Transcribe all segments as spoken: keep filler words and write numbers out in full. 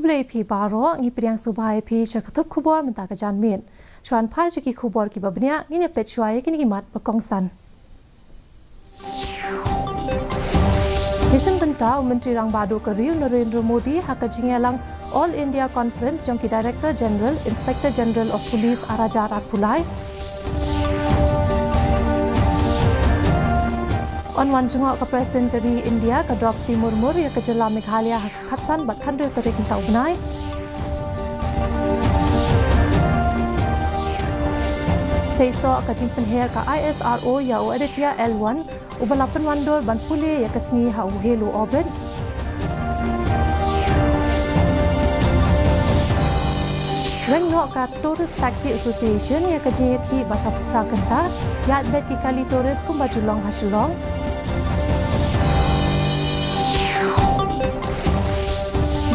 Khublei phi baroh, ngi pdiang sngewbha ïa phi sha ka thup khubor mynta ka janmiet. Shuwa ban phai sha ki khubor kiba bniah, ngin ïa peit shuwa ïa kine ki mat ba kongsan. Ïashim bynta u Myntri Rangbah Duh ka Ri u Narendra Modi ha ka jingïalang All India Conference jong ki Director General, Inspector General of Police ar hajar arphew lai. Yn wan jngoh ka President ka ri India ka Droupadi Murmu ïa ka jylla Meghalaya ha ka khatsan bad khathynriew tarik mynta u bnai. Seisoh ka jingpynher ka I S R O ïa u Aditya L one, uba la pynwandur ban pule ïa ka sngi ha u halo orbit. Weng noh ka Tourist Taxi Association ïa ka jingïakhih ba sawphew phra kynta, ïaid beit ki kali tourist kumba ju long ha Shillong.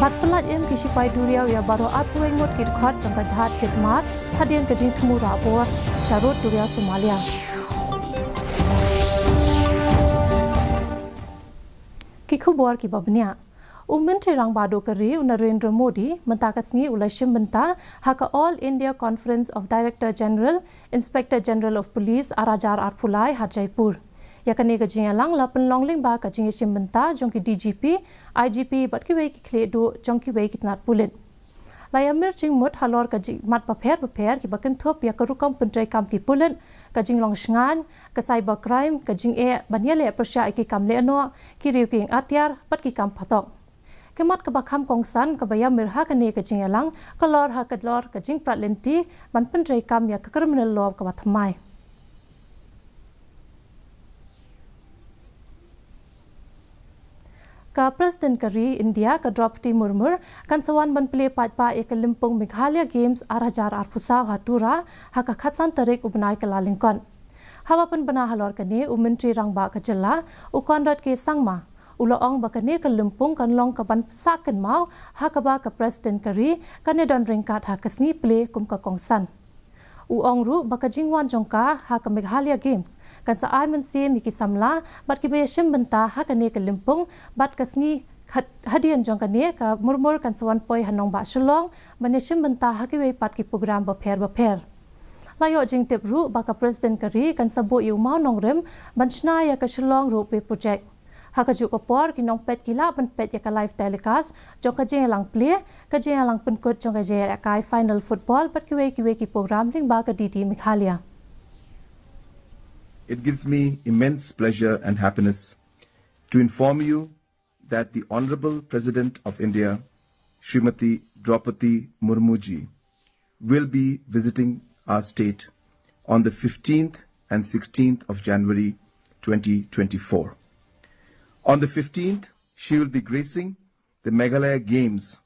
Bad pyllait im ki shipai duriaw ïa baroh arphew wei ngut ki dkhot jong ka jahaj Git Mar, hadien ka jingthmu rah bor sha rud duriaw Somalia. Ki khubor kiba bniah. U Myntri Rangbah Duh ka Ri u Narendra Modi mynta ka sngi u la shim bynta ha ka All India Conference of Director General, Inspector General of Police ar hajar arphew lai ha Jaipur. Ïa kane ka jingïalang la pynlong lyngba ka jingïashim bynta jong ki D G P, I G P bad kiwei ki khlieh duh jong kiwei ki tnat pulit. La ïamir jingmut halor ka jingmat bapher bapher kiba kynthup ïa ka rukom pyntreikam ki pulit, ka jinglong shngaiñ, ka cyber crime, ka jingeh ban ïaleh pyrshah ïa ki kam lehnoh, ki riew ki ïing atiar bad ki kam phatok. Ka mat kaba kham kongsan kaba ïamir ha kane ka jingïalang ka long halor ka jingprat lynti ban pyntreikam ïa ka criminal law kaba thymmai. Ka President ka ri India ka Droupadi Murmu kan sa wan ban plie paidbah ïa ka lympung Meghalaya Games ar hajar arphew saw ha Tura ha ka khatsan tarik u bnai Kyllalyngkot. Haba pynbna halor kane u Myntri Rangbah ka jylla u Conrad K Sangma u la ong ba kane ka lympung kan long kaban sah kynmaw ha kaba ka President ka ri kan ïadon ryngkat ha ka sngi plie kum ka kongsan. U ong ruh ba ka jingwan jong ka ha ka Meghalaya Games kan sa ai mynsiem ïa ki samla bad kiba ïashim bynta ha kane ka lympung bad ka sngi had-, hadien jong kane ka Murmu kan sa wan poi ha nongbah Shillong ban ïashim bynta ha kiwei pat ki program bapher bapher. La ïoh jingtip ruh ba ka President ka ri kan sa buh ïa u mawnongrim ban shna ïa ka Shillong Ropeway Project. Ha kajuh ka por ki nongpeit ki lah ban peit ïa ka live telecast jong ka jingïalang plie, ka jingïalang pynkut jong ka jingïalehkai final football bad kiwei kiwei ki program lyngba ka D D Meghalaya. It gives me immense pleasure and happiness to inform you that the Honorable President of India, Srimati Droupadi Murmu ji, will be visiting our state on the fifteenth and sixteenth of January twenty twenty-four. On the fifteenth, she will be gracing the Meghalaya Games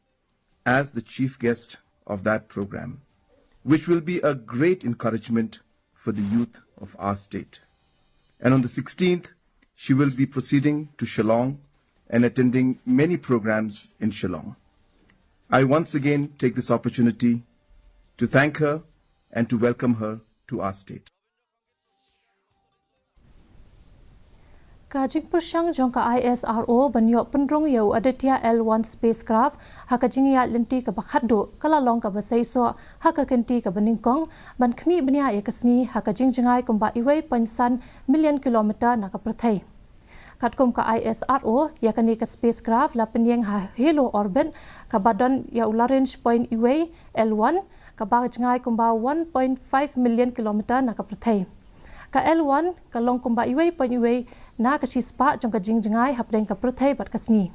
as the chief guest of that program, which will be a great encouragement for the youth of our state. And on the sixteenth, she will be proceeding to Shillong and attending many programs in Shillong. I once again take this opportunity to thank her and to welcome her to our state. Ka jingpyrshang jong ka I S R O ban ïoh pynrung ïa u Aditya L one spacecraft ha ka jingïaid lynti kaba khatduh ka la long kaba seisoh ha ka kynti kaba nyngkong ban khmih bniah ïa ka sngi ha ka jingjngai kumba uwei point san million kilometer na ka pyrthei. Katkum ka I S R O, ïa kane ka spacecraft la pynïeng ha halo orbit kaba don ïa u Lagrange point uwei L one, kaba jngai kumba one point five million kilometer na ka pyrthei. Ka L one ka long kumba uwei point uwei na ka shispah jong ka jingjngai hapdeng ka pyrthei bad ka sngi.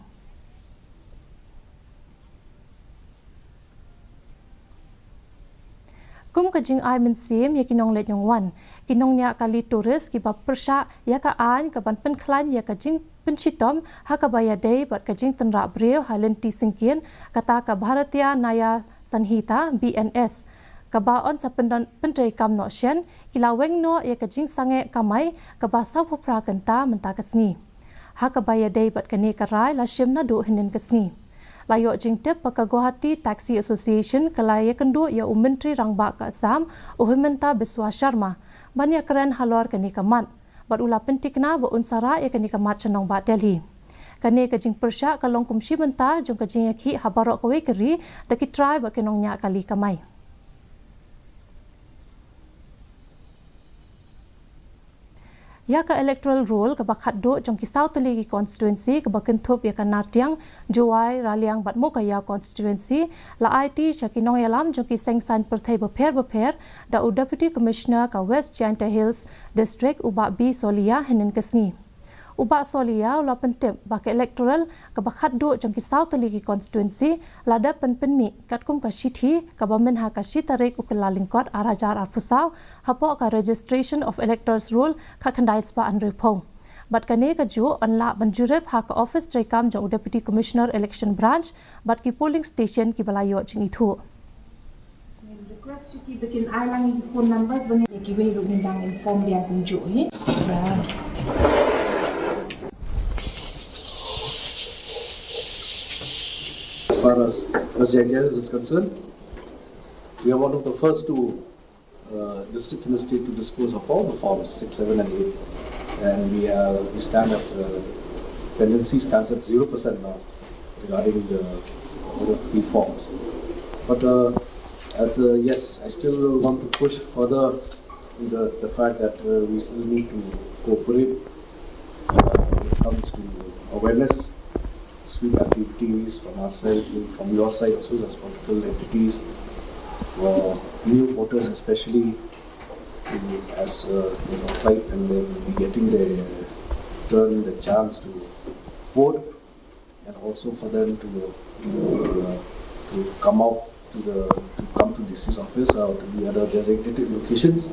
Kum ka jingai mynsiem ïa ki nongleit nongwan, ki nongñiah kali tourist kiba pyrshah ïa ka aiñ kaban pynkhlaiñ ïa ka jingpynshitom ha kaba ïadei bad ka jingtynrah briew ha lynti syngkien, kata ka Bharatiya Nyaya Sanhita, B N S, kaba yn sa pyndon pyntreikam noh shen, ki la weng noh ïa ka jingsangeh kamai kaba sawphew phra kynta mynta ka sngi. Ha kaba ïadei bad kane ka rai la shim naduh hynnin ka sngi. La ïoh jingtip ba ka Guwahati Taxi Association ka la ïakynduh ïa u Myntri Rangbah ka Assam, u Himanta Biswa Sarma, ban ïakren halor kane ka mat, bad u la pyntikna ba un sa rah ïa kane ka mat sha nongbah Delhi. Kane ka jingpyrshah ka long kum shi bynta jong ka jingïakhih ha baroh kawei ka ri da ki trai bad ki nongñiah kali kamai. Ïa ka electoral roll kaba khatduh jong ki saw tylli ki constituency kaba kynthup ïa ka Nartiang, Jowai, Raliang bad Mowkaiaw constituency la aiti sha ki nongïalam jong ki seng saiñ pyrthei bapher bapher da u Deputy Commissioner ka West Jaintia Hills District u Bah B Solia hynnin ka sngi. U Bah Solia u la pyntip ba ka electoral kaba khatduh jong ki saw tylli ki constituency la dep pynpynmih katkum ka shithi kaba mynha ka shi tarik u Kyllalyngkot ar hajar arphew saw hapoh ka registration of electors roll khatkhyndai spah hynriewphew. Bad kane kajuh yn lah ban jurip ha ka office treikam jong u Deputy Commissioner Election Branch bad ki polling station kiba la ïoh jingithuh. Request to keep the kin ai lang ki phone numbers bang ki wei ruh ngi dang inform biang kumjuh hi. As far as West Jaintia is concerned, we are one of the first to uh, districts in the state to dispose of all the forms six, seven, and eight. And we are we stand at uh, pendency stands at zero percent now regarding the other three forms. But uh, at, uh, yes, I still want to push further the, the fact that uh, we still need to cooperate uh, when it comes to awareness, sweep activities from our side, from your side also as political entities, for new voters especially, to, as uh, they apply and they will be getting the turn, the chance to vote, and also for them to to, uh, to come out to the to come to D C's office or to the other designated locations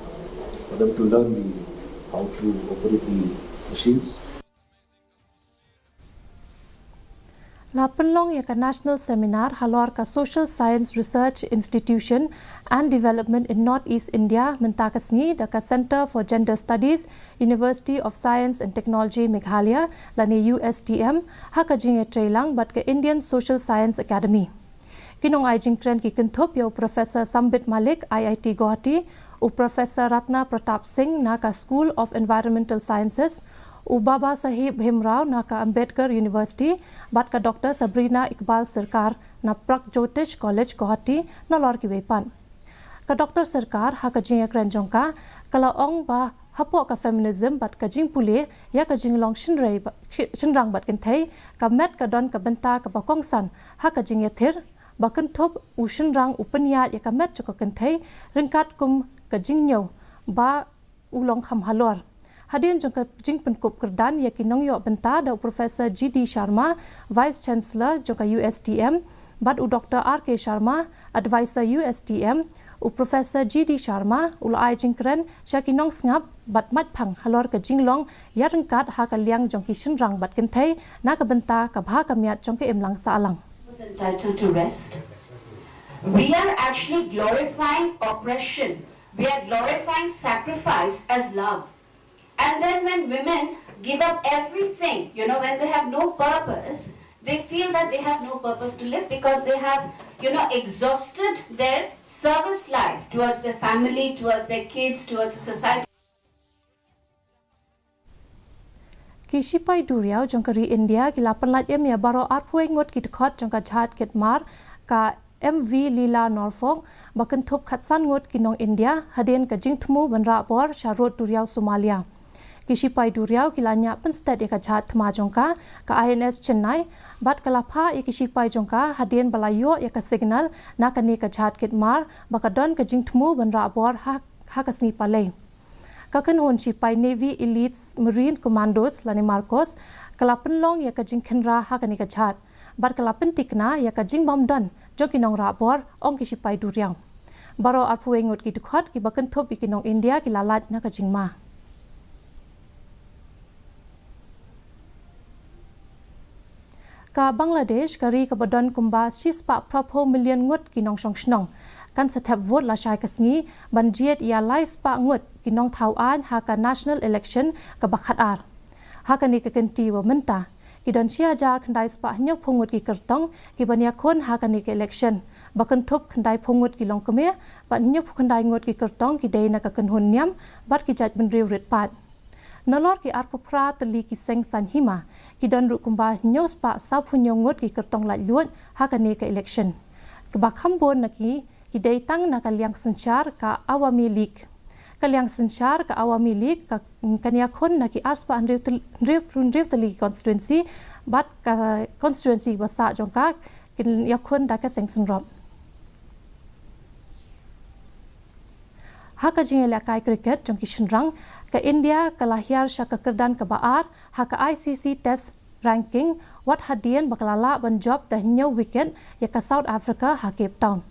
for them to learn the how to operate the machines. La pynlong ïa ka National Seminar halor ka Social Science Research Institution and Development in North East India mynta ka sngi da ka Centre for Gender Studies, University of Science and Technology Meghalaya lane U S T M, ha ka jingïatreilang bad ka Indian Social Science Academy. Ki nongai jingkren ki kynthup ïa u Professor Sambit Malik, I I T Guwahati, u Professor Ratna Pratap Singh na ka School of Environmental Sciences, u Baba Saheb Bhimrao na ka Ambedkar University, bad ka Doctor Sabrina Iqbal Sirkar na Pragjotish College Guwahati, nalor kiwei pat. Ka Doctor Sirkar ha ka jingïakren jong ka, ka la ong ba hapoh ka feminism bad ka jingpule ïa ka jinglong shynrei ba, shynrang bad kynthei, ka met ka don ka bynta kaba kongsan ha ka jingïathir, ba kynthup u shynrang u pynïaid ïa ka met jong ka kynthei ryngkat kum ka jingñiew ba u long kham halor. Hadien jong ka jingpynkup kyrdan ïa ki nongïoh bynta da u Professor G D Sharma, Vice Chancellor jong ka U S T M, bad u Doctor R K Sharma, Advisor U S T M, u Professor G D Sharma u la ai jingkren sha ki nongsngap bad maitphang halor ka jinglong ïaryngkat ha ka liang jong ki shynrang bad kynthei na ka bynta ka bha ka miat jong ka imlang sahlang. Was entitled to rest. We are actually glorifying oppression. We are glorifying sacrifice as love. And then when women give up everything, you know, when they have no purpose, they feel that they have no purpose to live because they have, you know, exhausted their service life towards their family, towards their kids, towards the society. Ki shipai duriaw jong ka ri India ki la pynlait im ïa baroh arphew wei ngut ki dkhot jong ka jahaj kit mar ka M V Lila Norfolk, ba kynthup khatsan ngut ki nong India, hadien ka jingthmu ban rah bor sha rud duriaw Somalia. Ki shipai duriaw ki la ñiah pynstet ïa ka jahaj thma jong ka, ka I N S Chennai, bad ka la phah ïa ki shipai jong ka hadien ba la ïoh ïa ka signal na kane ka jahaj kit mar ba ka don ka jingthmu ban rah bor ha, ha ka sngi Palei. Ka kynhun shipai Navy Elite Marine Commandos lane MARCOS ka la pynlong ïa ka jingkhynra ha kane ka jahaj bad ka la pyntikna ïa ka jingbym don jong ki nongrah bor, ong ki shipai duriaw. Baroh arphew wei ngut ki dkhot kiba kynthup ïa ki nong India ki la lait na ka jingma. Ka Bangladesh, ka ri kaba don kumba shispah phraphew million ngut ki nongshong shnong, kan sa thep vote lashai ka sngi ban jied ïa laispah ngut ki nongthaw aiñ ha ka national election kaba khatar. Ha kane ka kynti ba mynta, ki don shi hajar khyndai spah hynñiewphew ngut ki kyrtong kiban ïakhun ha kane ka election, ba kynthup khyndaiphew ngut ki longkmie bad hynñiewphew khyndai ngut ki kyrtong ki dei na ka kynhun niam bad ki jaitbynriew rit paid. Nalor ki arphew phra tylli ki seng saiñ hima, ki don ruh kumba hynñiew spah sawphew hynñiew ngut ki kyrtong laitluid ha kane ka election. Kiba kham bun na ki, ki dei tang na ka liang synshar ka Awami League. Ka liang synshar ka Awami League ka, kan ïakhun na ki arspah hynriew tyl-, hynriew, hynriew tylli ki constituency, bad ka constituency ba sah jong ka kin ïakhun da ka seng synrop. Ha ka jingïalehkai cricket jong ki shynrang, ka India ka la hiar sha ka kyrdan kaba ar ha ka I C C Test ranking, wat hadien ba ka la lah ban jop da hynñiew wicket ïa ka South Africa ha Cape Town.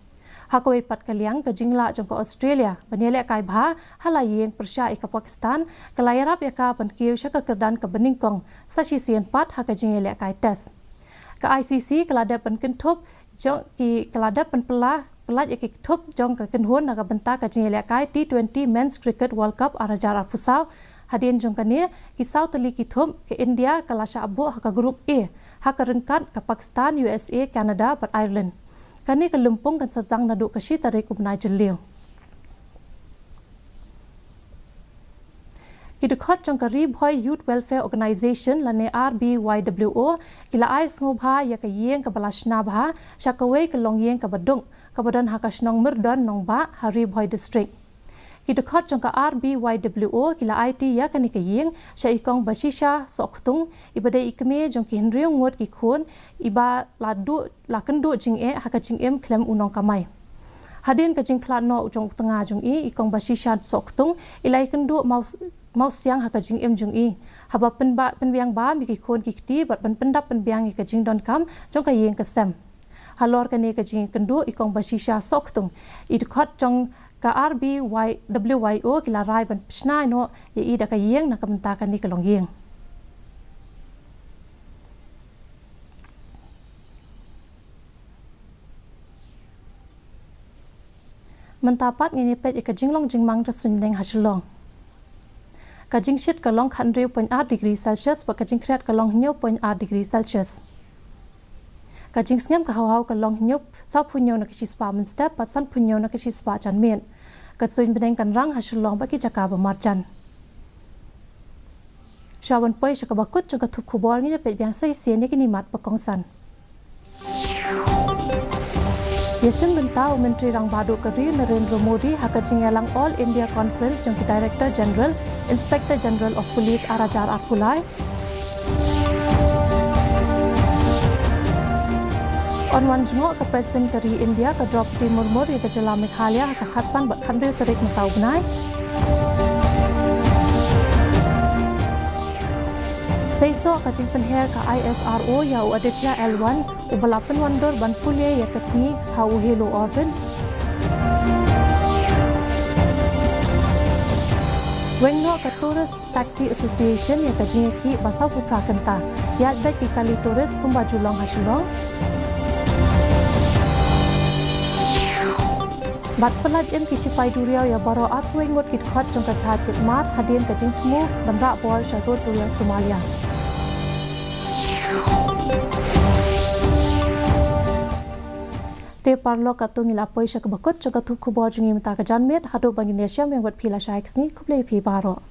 Ha kawei pat ka liang, ka jinglah jong ka Australia ban ïalehkai bha ha la ïing pyrshah ïa ka Pakistan, ka la ïarap ïa ka ban kiew sha ka kyrdan kaba nyngkong sa shisien pat ha ka jingïalehkai Test. Ka I C C ka la dep ban kynthup jong ki, ka la dep ban pylla, pyllait ïa ki kynthup jong ka kynhun na ka bynta ka jingïalehkai T twenty Men's Cricket World Cup ar hajar arphew saw. Hadien jong kane, ki saw tylli ki thup, ka India ka la shah buh ha ka Group A, ha ka ryngkat ka Pakistan, U S A, Canada bad Ireland. Kane ka lympung kan sa tang naduh ka shi tarik u bnai Jylliew. Ki dkhot jong ka Ri Bhoi Youth Welfare Organisation lane R B Y W O ki la ai sngewbha ïa ka ïing kaba la shna bha sha kawei ka longïing kaba duk, kaba don ha ka shnong Myrdon Nongbah, ha Ri Bhoi District. Ki dkhot jong ka R B Y W O ki la aiti ïa kane ka ïing sha i Kong Bashisha Sohktung, iba dei i kmie jong ki hynriew ngut ki khun, iba la duh, la kynduh jingeh ha ka jingim khlem u nongkamai. Hadien ka jingkhlad noh jong u tnga jong i, i Kong Bashisha Sohktung i la ïakynduh maw, mawsiang ha ka jingim jong i, haba pynba, pynbiang bam ïa ki khun ki kti bad ban pyndap pynbiang ïa ka jingdonkam jong ka ïing ka sem. Halor kane ka jingïakynduh, i Kong Bashisha Sohktung, i dkhot jong ka R B Y W Y O ki la rai ban pynshna noh ïa i da ka ïing na ka bynta kane ka longïing. Mynta pat ngin ïa peit ïa ka jinglong jingmang jong ka suiñ bneng ha Shillong. Ka jingshit ka long khathynriew point ar degree Celsius bad ka jingkhriat ka long hynñiew point ar degree Celsius. Ka jingsngem ka haw haw ka long hynñiew, sawphew hynñiew na ka shispah mynstep bad sanphew hynñiew na ka shispah janmiet. Ka suiñ bneng kan rang ha Shillong bad ki jaka ba marjan. Shuwa ban poi sha kaba kut jong ka thup khubor, ngin ïa peit biang sa shisien ïa kine ki mat ba kongsan. Ïa shim bynta, u Myntri Rangbah Duh ka ri Narendra Modi ha ka jingïalang All India Conference jong ki Director General, Inspector General of Police ar hajar arphew lai. Yn wan jngoh ka President ka ri India ka Droupadi Murmu ïa ka jylla Meghalaya ha ka khatsan bad khathynriew tarik mynta u bnai. Seisoh ka jingpynher ka I S R O ïa u Aditya L one, uba la pynwandur ban pule ïa ka sngi ha u helo orbit. Weng noh ka Tourist Taxi Association ïa ka jingïakhih ba sawphew phra kynta. Ïaid beit ki kali tourist kumba ju long ha Shillong. Bad pyllait im ki shipai duriaw ïa baroh arphew wei ngut ki dkhot jong ka jhaj kit mar hadien ka jingthmu ban rah bor sha rud duriaw Somalia. Te paralok, katto ngi la poi sha kaba kut jong ka thup khubor jong ngi mynta ka janmiet, haduh ba ngin ïashem biang bad phi lashai ka sngi, khublei phi baroh.